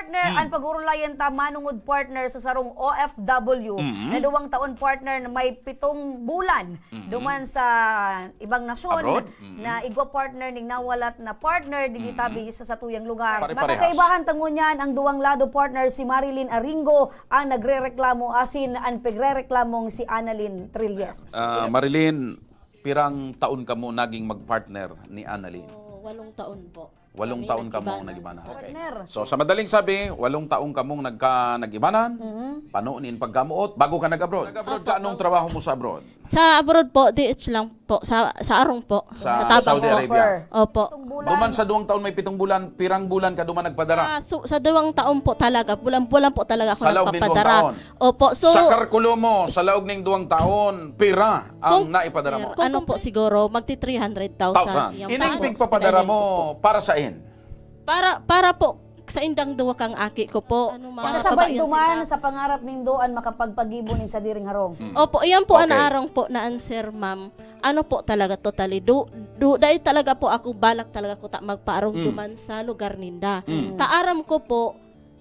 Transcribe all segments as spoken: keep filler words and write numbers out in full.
Partner, ang pag-urulayan ta manungod, partner, sa sarong O F W na duwang taon, partner, na may pitong bulan duman sa ibang nasyon, na igwa, partner, ning nawalat na partner digdi tabi sa satuyang lugar. Pare-parehas. Makakaibahan ta ngunyan ang duwang lado, partner, si Marilyn Aringo ang nagrereklamo asin an pigrereklamong si Annalyn Trilles. Ah, Marilyn, pirang taon kamo naging magpartner ni Annalyn? Oh, walong taon po. Walong taon kamo nag-ibanan. Okay. Partner. So, sa madaling sabi, walong taon kamong nagka, nag-ibanan, pano nin pagkamuot, bago ka nag-abroad. Nag-abroad ka, anong trabaho mo sa abroad? Sa abroad po, D H lang po, sa, sa Arong po. Sa Tabang Saudi po. Arabia. Opo. Duman sa duwang taon may pitong bulan, pirang bulan ka duman nagpadara? Sa, su- sa duwang taon po talaga, bulan-bulan po talaga ako nagpapadara. Sa loob ng duwang taon? Opo, so, sa karkulo mo, sa laog ning duwang taon, pira ang naipadara mo? Kung, ano po, siguro, magti three hundred thousand. Thousand. Ining pigpapadara mo, para sain? Para, para po, sa indang duwa kang aki ko po. Ano, mga kasabay duman sa pangarap nindo an makapagpagibo nin sadiring harong. Opo, iyan po an arong po na answer, ma'am. Ano po talaga, totally. Do, do, dai talaga po ako, balak talaga ko ta magpaarong duman sa lugar ninda. Ta aram ko po,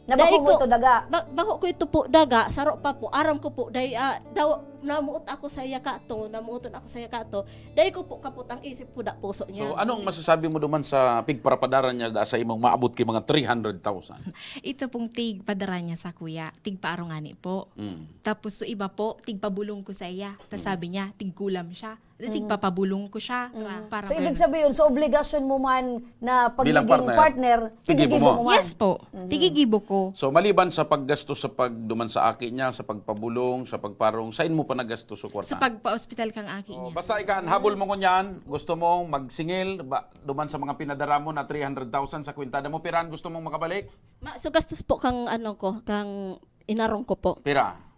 Na bako mo ito daga? Ba- bako ko ito po daga, saro pa po. Aram ko po, dai, ah, daw, namuot ako sa iya kato, namuoton ako sa iya kato. Dai ko po kapot ang isip ko, da puso niya. So, anong masasabi mo duman sa pigparapadara niya da sa imong maabot ki mga three hundred thousand? Ito pong tigpadara niya sa kuya, tigpaarong ngani po. Mm. Tapos, so iba po, tigpabulong ko sa iya. Tapos sabi niya, tigkulam siya. Di, tigpapabulong ko siya. Para So, ibig sabihin, so obligasyon mo man na pagiging partner, tigigibo mo man? Yes po. Tigigibo ko. So, maliban sa paggastos sa pagduman sa aki niya, sa pagpabulong, sa pagparong, sain mo pa nagastos sa kwarta? Sa pagpa-ospital kang aki niya. Basta ika, an habol mo ngunyan, gusto mong magsingil, ba, duman sa mga pinadara mo na three hundred thousand sa kwentada mo, pirahan gusto mong makabalik? Ma, so, gastos po kang, ano ko, kang inarong ko po. Pira?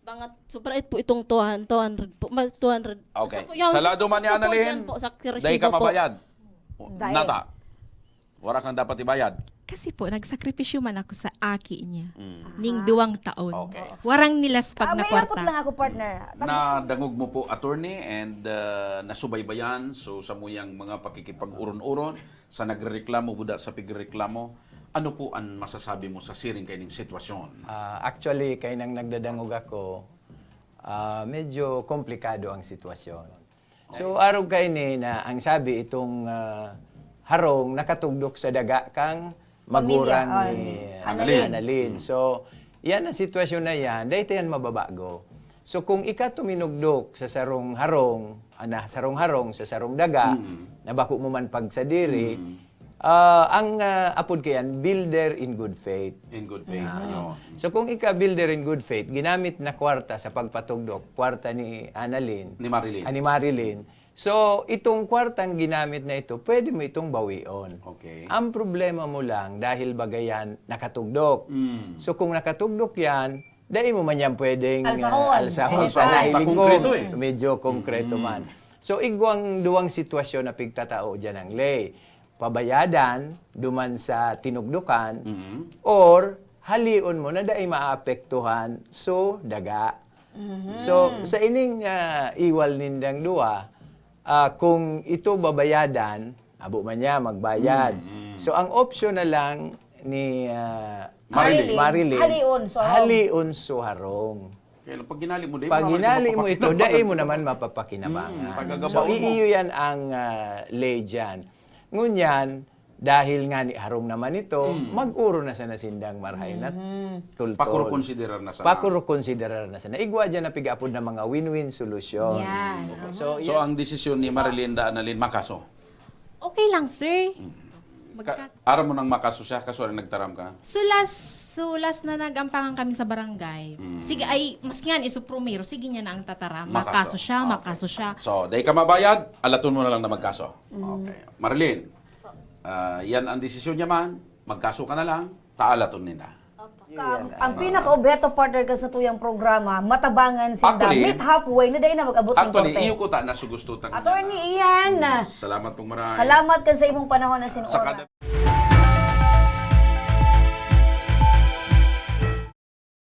Mga sobra po itong two hundred, two hundred po. Mas two hundred. Okay. Sa lado man ni Annalyn, dai ka mabayad. Nata. Wara kang dapat ibayad. Kasi po, nagsakripisyo man ako sa aki niya. Mm. Ning duwang taon. Okay. Warang nilaspag na kwarta. May apot lang ako, partner. Nadangog mo po, attorney, and uh, nasubaybayan. So, sa muyang mga pakikipag-uron-uron, sa nagrereklamo, buda sa pigrereklamo, ano po an masasabi mo sa siring kaining sitwasyon? Ah, actually, kay nang nagdadangog ako, ah, medyo komplikado ang sitwasyon. So, arog kaini na ang sabi itong, ah, harong nakatugdok sa daga kang magurang ni Annalyn. So, yan ang sitwasyon na yan, dai ta yan mababago. So, kung ika tuminugdok sa sarong harong, ana, sarong harong, sa sarong daga, na bako mo man pagsadiri, Ah, ang, ah, apod kaiyan, builder in good faith. In good faith. Ah. So, kung ika builder in good faith, ginamit na kwarta sa pagpatugdok, kwarta ni Annalyn. Ni Marilyn. Ah, ni Marilyn. So, itong kwartang ginamit na ito, pwede mo itong bawion. Okay. Ang problema mo lang, dahil bagayan nakatugdok. Mm. So, kung nakatugdok yan, dai mo man yan pwedeng, ah, alsahon. Alsahon sa nahiling ko. Medyo konkreto man. So, igwang duwang sitwasyon na pigtatao dyan ang ley. Pabayadan duman sa tinugdokan, or halion mo na dai maapektuhan so daga. So, sa ining, ah, iwal nindang duwa, ah, kung ito babayadan, abo man niya magbayad. So, ang option na lang ni, ah, Marilyn. Marilyn, halion so harong. Halion so harong. Kaya lang, pag ginali mo, dai mo naman ito mapapakinabangan. Pag ginali mo ito, dai mo naman mapapakinabangan. Mm, so, iyo yan ang, ah, ley dyan. Ngunyan, dahil nga ni harong naman ito, mag-oro na sana sindang marahay na tultol. Pakurukonsiderar na sana. Pakurukonsiderar na sana. Igwa dyan na pig-apod na mga win-win solutions. Yan. So, so, ang desisyon ni Marilyn da Annalyn, makaso? Okay lang, sir. Magkas- Aram mo nang makaso siya, kaso nagtaram ka? So last, so last na nag-ampangan kami sa barangay. Sige, ay, mas nga, iso primero, sige niya na ang tataram. Makaso siya, makaso siya. So, dai ka mabayad, alaton mo na lang na magkaso. Okay. Marilyn, ah, yan ang desisyon niya man, magkaso ka na lang, taalaton ninda. Ang pinaka-obheto, partner, kan satuyang programa, matabangan sinda. Meet halfway, na dai na mag-abot ng korte. Actually, iyo ko ta nasugustutan. Attorney Ian. Salamat pong maray. Salamat kan sa imong panahon na sinuoran.